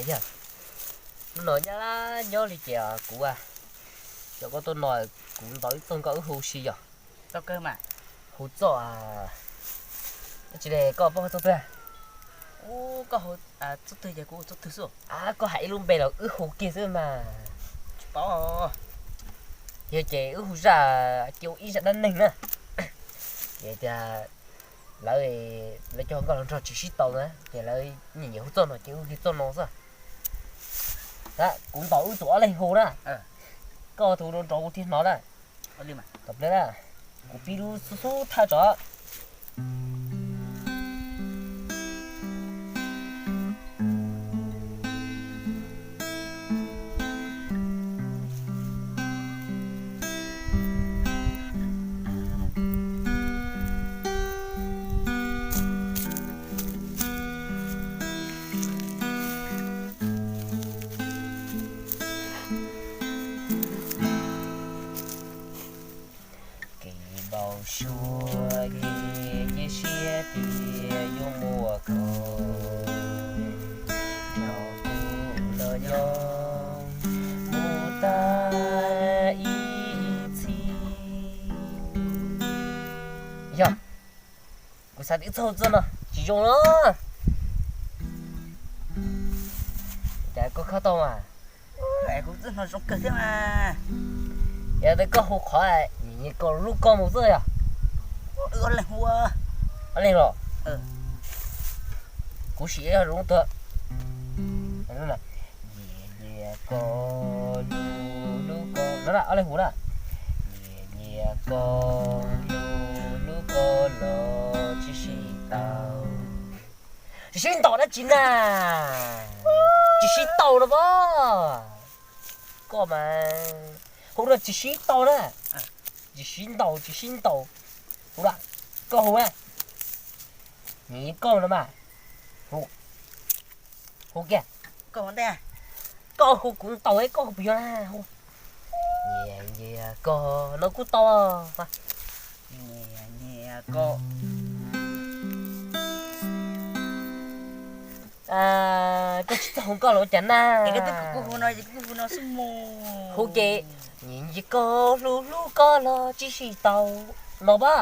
Yog, hnub no nyab laj nyob li ces kuv, cov koj tuaj no, kuv ntaus ib txoj nkauj wb hu si yog. Hu txoj, tsis li koj paub txoj twg? Txoj twg ces kuv hu txoj twg xwb. Koj hais ib lub npe los wb hu kiag xwb mas. Tsis paub. Yog ces wb hu zaj, ces ua ib zaj dab neeg na. Ces tias lawv, lawv cov nkauj hluas nraug tsis sib tau na, ces lawv nyiam nyiam hu txoj no ces wb hu txoj no xwb. Kuv ntaus wb txhua ob leeg hu na. Koj hu nrov nrov kuv thiaj hnov na. Kuv pib lub xub xub thawj tso. Kev npau suav kev cia siab tias yuav muaj koj nrog kuv los nyob mus tag ib txhis. Yog, kuv xav tias txoj hu txoj no tsis zoo los. Cas koj khawb tau mas? Kuv txoj no zoo kawg thiab mas. Yog tias koj hu qhov, koj lub koj mus xwb yog. Ob leeg los? Kuv sim ib lub tuag. Nyias nyias koj, lub lub koj, no ob leeg hu na. Nyias nyias koj, lub lub koj los tsis sib tau. Tsis sib ntaus dab tsi na? Tsis sib tau no pob. Koj mas hu no tsis sib tau na. Tsis sib ntaus, tsis sib ntaus. Hu na, koj hu na. Nyias koj no mas. Hu, hu kiag. Koj hu kuv ntaus, koj hu puas yog na? Hu. Nyias nyias koj no kuj tau. Nyias nyias koj. Koj tsis txawj hu nkauj los cas na? Hu ces, nyias nyias koj, hlub hlub koj los tsis sib tau no pob.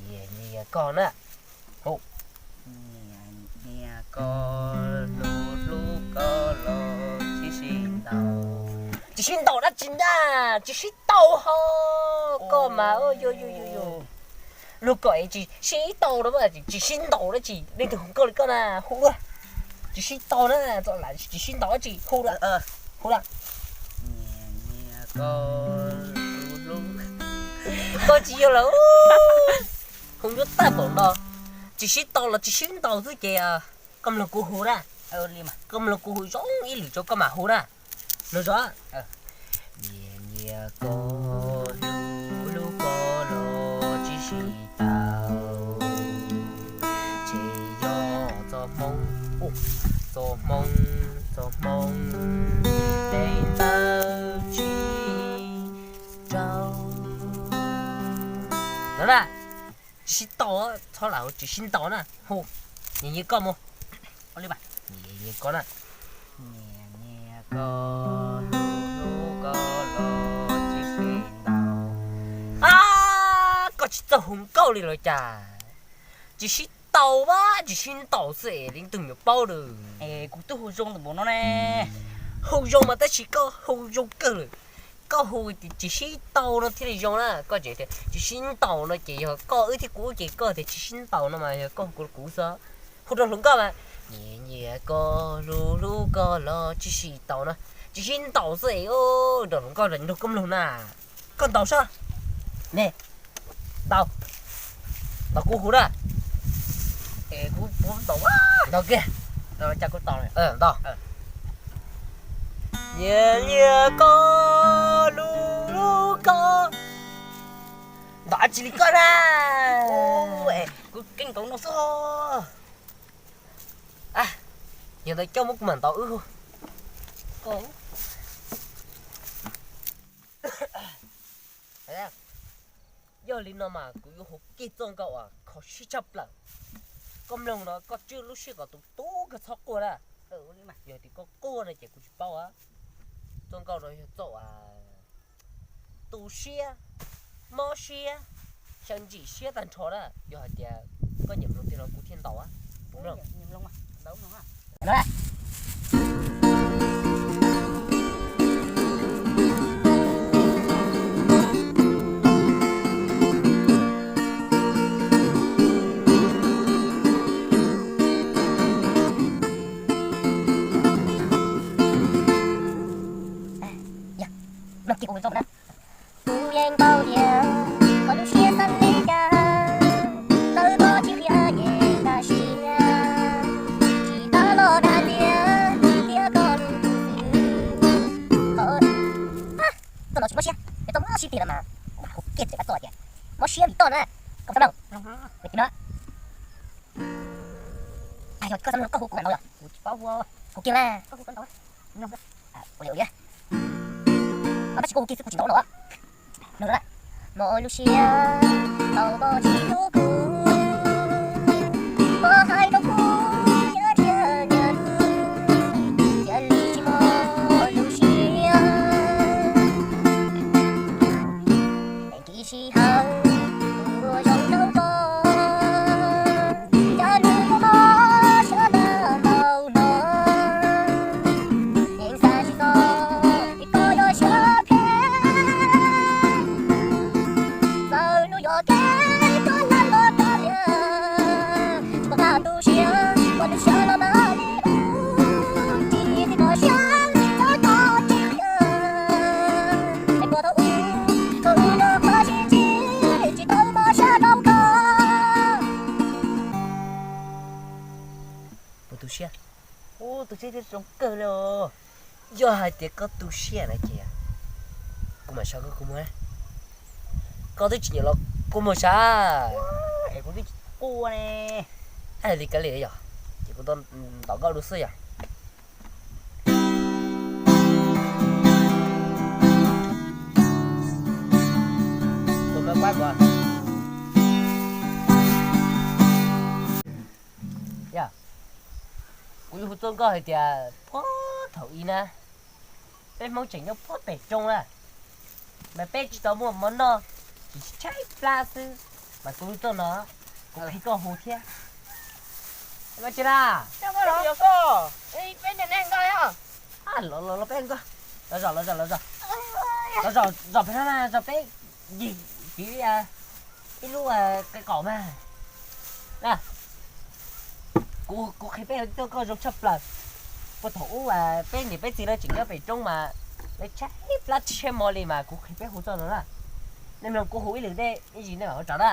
Nyias nyias koj na. Hu. Nyias nyias koj, hlub hlub koj los tsis sib tau. Tsis sib ntaus dab tsi ntag, tsis sib tau ho. Koj mas, yog yog yog, lub koj es tsis sib tau no, tsis sib ntaus dab tsi, leej twg hu nkauj li koj na, hu. Tsis sib tau na, tsis sib ntaus dab tsi, hu. Hu na. Koj tsis yog lawm, hu ntsuab tag npaum no. Tsis sib tau los tsis sib ntaus xwb ces koj mloog kuv hu na. Koj mloog kuv hu zoo ib lwm tso koj mam hu na. Mloog zoo. Nyias nyias koj, hlub hlub koj los tsis sib tau. Ces yog txoj hmoo, txoj hmoo, txoj hmoo, tej ntawd tsis rau. No na, tsis sib tau, txhob lam hu tsis sib ntaus na, hu. Nyias nyias koj mus. Nyias nyias koj na. Nyias nyias koj, hlub hlub koj los tsis sib ntaus. Ab, koj tsis txawj hu nkauj li los cas? Tsis sib tau pab, tsis sib ntaus xwb es leej twg yuav paub lawm. Es kuv twb hu zoo ntawm npaum no ne. Hu zoo mas tab sis koj hu zoo kawg lawm. Koj hu tias tsis sib tau no thiaj li zoo na, koj tseem tias tsis sib ntaus no ces yog koj wb thiab kuv ces koj tias tsis sib ntaus no mas yog koj hu kuv xwb. Hu rau hluas nkauj mas, nyias nyias koj, hlub hlub koj los tsis sib tau no. Tsis sib ntaus xwb es nrog hluas nkauj nrog koj mloog na. Koj ntaus saib. Ne, ntaus. Ntaus kuv hu na. Ntaus kiag. Ntaus. Nyias nyias koj, hlub hlub koj. Ntaus dab tsi li koj na? Kuv keeb ntaus no xwb. Yog ntawd coj muab kuv mam ntaus wb. Yog li no mas kuv yuav hu kiag txoj nkauj uas kho siab tshaj plaws. Koj mloog no koj tswj lub siab kom tus tub kawg txhob quaj na. Yog tias koj quaj no ces kuv tsis paub. Txoj nkauj no yog txoj tu siab, mob siab, xyaw ntsim siab tag nrho na. Yog hais tias koj nyiam mloog tiag no kuv thiaj ntaus. Puas mloog? Kuv yeej paub tias koj lub siab xav li cas, tawv koj tsis qhia yeej kaj siab, tsis tas los dag lias thiab koj lub xwm. Txoj no tsis mob siab, es txoj mob siab tiag los mas kuv mam hu kiag txoj tias mob siab vim toj na. Koj xav mloog? Ua li no. Yog koj xav mloog koj hu kuv mam ntaus yog? Kuv tsis paub hu. Hu kiag na. Ua li, ua li. Tab sis kuv hu kiag xwb kuv tsis ntaus no. Mob lub siab tau koj tsis hlub kuv, koj hais rau kuv nyias thiaj nyias lub, cia li tsis mob lub siab. Tib sij hawm kuv ua zoo rau koj, cas nws yuav mob siab tag npaum no. Yeej xav tsis txog tias koj yuav siab phem, txawm hnub yuam kev koj hlab los tag lias, tsis pom qab tu siab ua lub siab los mas li ub, tsis txij koj siab txawv koj tsis qhia, es puas tau ub, koj ub los qhuav sib txig, tsis tau mob siab rau koj. Puas tu siab? Ub, tu siab thiab zoo kawg li os. Yog hais tias koj tu siab na ces kuv mam sawv koj kua muag. Koj twb tsis nyiam los kua muag sav. Es kuv twb tsis quaj ne. Li kav liam yog, ces kuv tau ntaus koj dua xwb yog. Yog, kuv yuav hu txoj nkauj hais tias puag thaum ub na, peb Hmoob tseem nyob puag pem roob na, mas peb tsis tau muaj mov noj, tsis tshaib plab xwb, mas kuv hu txoj no, kuv qhia koj hu thiab. Mas tsis na, peb nkoj, los los peb nkoj, los zom los zom los zom, los zom peb no na, zom peb yig kiv ib lub qe qaum mas. Kuv qhia peb hu txoj nkauj zoo tshaj plaws. Puag thaum ub peb niam peb txiv lawv tseem nyob pem roob mas lawv tshaib plab tshaib hmo li mas kuv qhia peb hu txoj no na. Nej mloog kuv hu ib lwm dej ib zis nej mam ua raws na.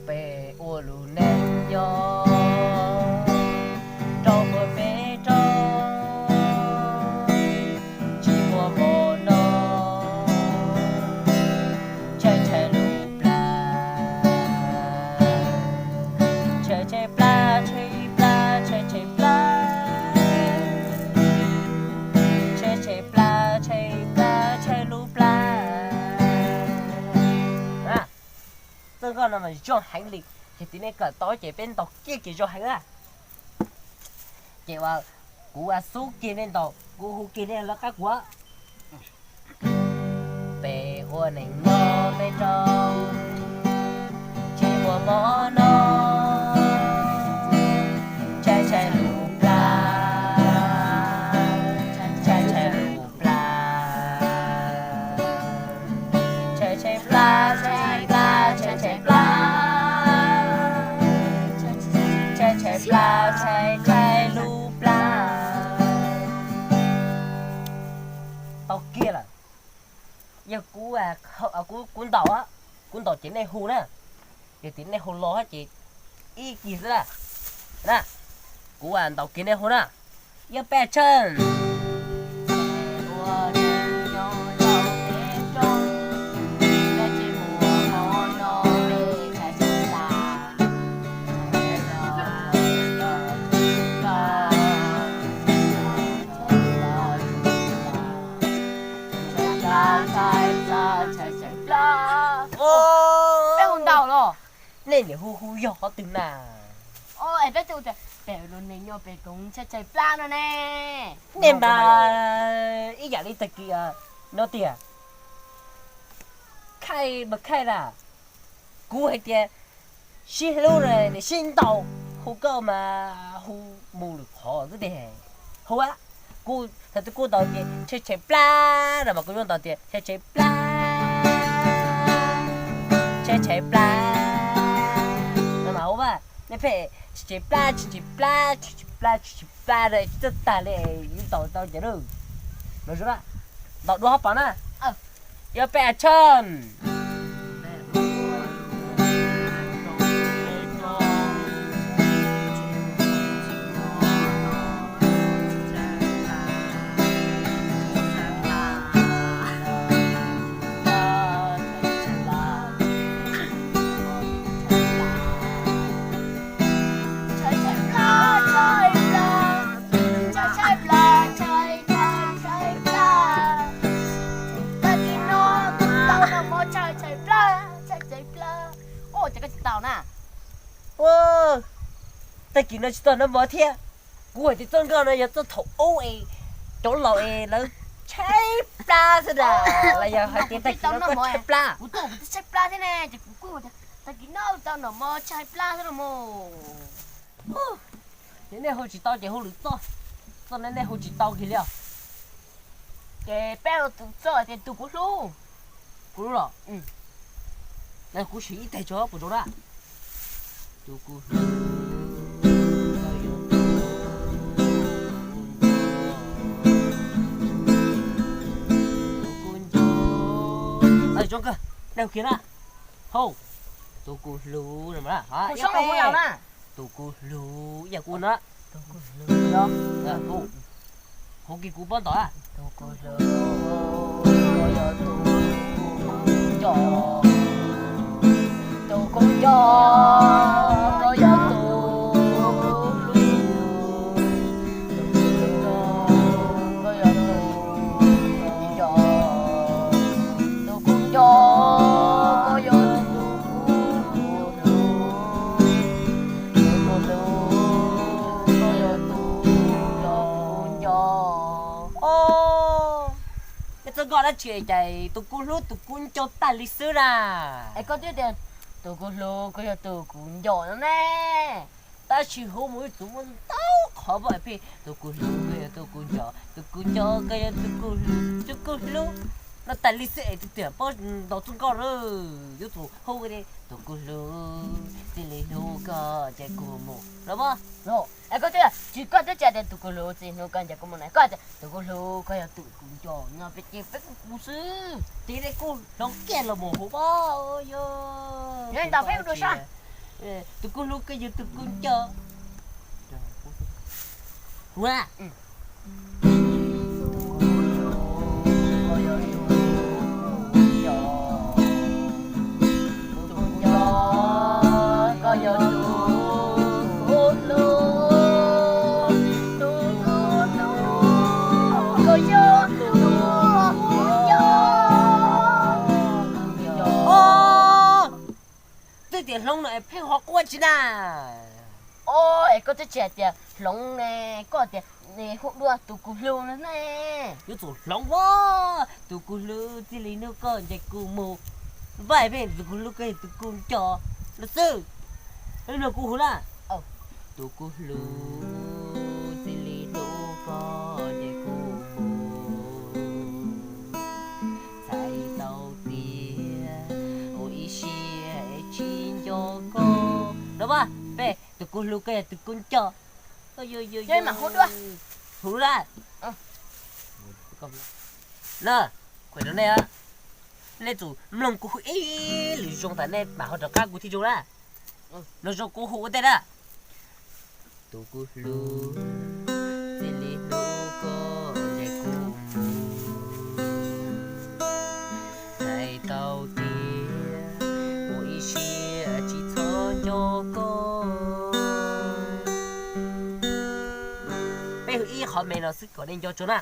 Peb ua lub neej nyob rau puag pem roob, tsis muaj mov noj, tshaib tshaib lub plag, tshaib tshaib plab, tshaib plab, tshaib tshaib plab, tshaib tshaib plab, tshaib plab, tshaib lub plag. Txoj nkauj no mas zoo heev li, yog tias nej kawm tau ces peb ntaus kiag ces zoo heev na. Ces uas kuv xub kiag nej ntaus, kuv hu kiag nej lawv qab kuv. Peb ua neej nyob pem roob, tsis muaj mov noj, tshaib tshaib lub plag, tshaib tshaib lub plag, tshaib tshaib plab, tshaib tshaib plab, tshaib tshaib plab, tshaib tshaib plab, tshaib tshaib lub plag. Tau kiag lawm. Yog kuv, kuv, kuv ntaus, kuv ntaus ces nej hu na. Yog tias nej hu los ces ib kis xwb na. Na, kuv ntaus kiag nej hu na. Yog peb tsawg ua neej nyob rau pem roob, peb tsis muaj mov noj, peb tshaib tshaib plab. Niam hu hu yog qhov twg na? Peb tus tias pem lus niam nyo pem koom tshaj tshais plab no ne. Nej mas ib yam li tag kis no tiag. Khaij mas khaij na, kuv hais tias sib hlub niam sib ntaus, hu koj mas hu mus lwm qhov xwb ne. Hu a, kuv thaum twg kuv ntaus tias tshaj tshais plab no mas kuv yuav ntaus tias tshaj tshais plab, tshaj tshais plab no mas hu a. Nej pheej tshaj tshais plab, tshaj tshais plab, tshaj tshais plab, tshaj tshais plab no tsis txawj tag li, yuav ntaus tau ces lawm. Los zoo na, ntaus dua hauv paus na. Yog peb a chon. Tag kis no tsis tau noj mov thiab. Kuv hais tias txoj nkoj no yog txoj thaum ub es cov laus es lawv tshaib plab xwb na, los yog hais tias tag kis no koj tshaib plab? Kuv tuaj kuv twb tshaib plab thiab ne, ces kuv kuj tias tag kis no tsis tau noj mov tshaib plab xwb no mus. Yog nej hu tsis tau ces hu lwm txoj, txoj no nej hu tsis tau kiag li os. Ces peb hu tus txoj tias tus kuv hlub. Kuv hlub los? Kuv siv ib teg tso puas zoo na? Tus kuv hlub, koj yog tus kuv nco, tus kuv nco. Zoo kawg, nej hu kiag na. Hau, tus kuv hlub no, tus kuv hlub ib yam kuv no. Hu kiag kuv pab ntawd. Tus kuv nco, tus kuv nco, koj yog tus kuv hlub. Tus kuv hlub, koj yog tus kuv nco, tus kuv nco, koj yog tus kuv hlub. Tus kuv hlub, koj yog tus kuv nco, kuv nco. Os, nej txoj nkoj dab tsi cas tus kuv hlub tus kuv nco tag li xwb na? Es koj twb tias tus kuv hlub koj yog tus kuv nco no ne. Tab sis hu mus ib txwm muaj ntau qhov pom pheej tus kuv hlub koj yog tus kuv nco, tus kuv nco koj yog tus kuv hlub, tus kuv hlub no tas li xwb es tus tiam pob ntaus txoj nkoj lawm yuav tsum hu li tus kuv hlub txij li hlub koj ncaim kuv mus los mas. Es koj twb tsis, koj twb tsis tias tus kuv hlub txij li hlub koj ncaim kuv mus na, koj tias tus kuv hlub koj yog tus kuv nco no peb ces peb kuv kuv xwb. Ces nej kuj hloov kiag los mus hu pab yog ntaus peb ua dua sab. Tus kuv hlub koj yog tus kuv nco. Hu na. Twb tias hloov no es pheej ho quaj tsis na. Os, es koj twb tsis hais tias hloov ne, koj tias hu dua tus kuv hlub no ne. Yuav tsum hloov as, tus kuv hlub txij li hnub koj ncaim kuv mus. Npaj pheej tus kuv hlub koj yog tus kuv nco no xwb. Mloog kuv hu na. Tus kuv hlub, txij li hnub koj ncaim kuv mus, txhais tau tias ua ib siab es tsis nco koj no mas. Peb tus kuv hlub koj yog tus kuv nco. Hu na. Na, kuv rau nej, nej tsum mloog kuv hu ib lwm zoo tas nej mam ho rov qab kuv thiaj zoo na. Mloog zoo kuv hu ua ntej na. Tus kuv hlub, txij li hnub koj ncaim kuv mus, txhais tau tias ua ib siab tsis txhob nco koj. Peb hu ib qhov me no xwb kom nej nco tsuag na.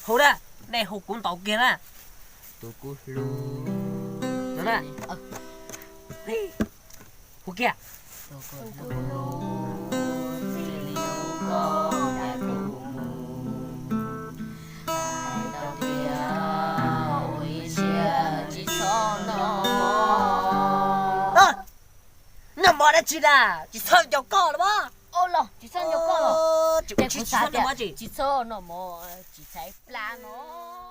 Hu na, nej hu kuv ntaus kiag na. Tus kuv hlub, no na. Hu kiag. Noj mov dab tsi na, tsis txhob nco koj los mas. Tsis txhob nco koj los. Tsis txhob noj mov tsis, tsis txhob noj mov tsis txhob plab no.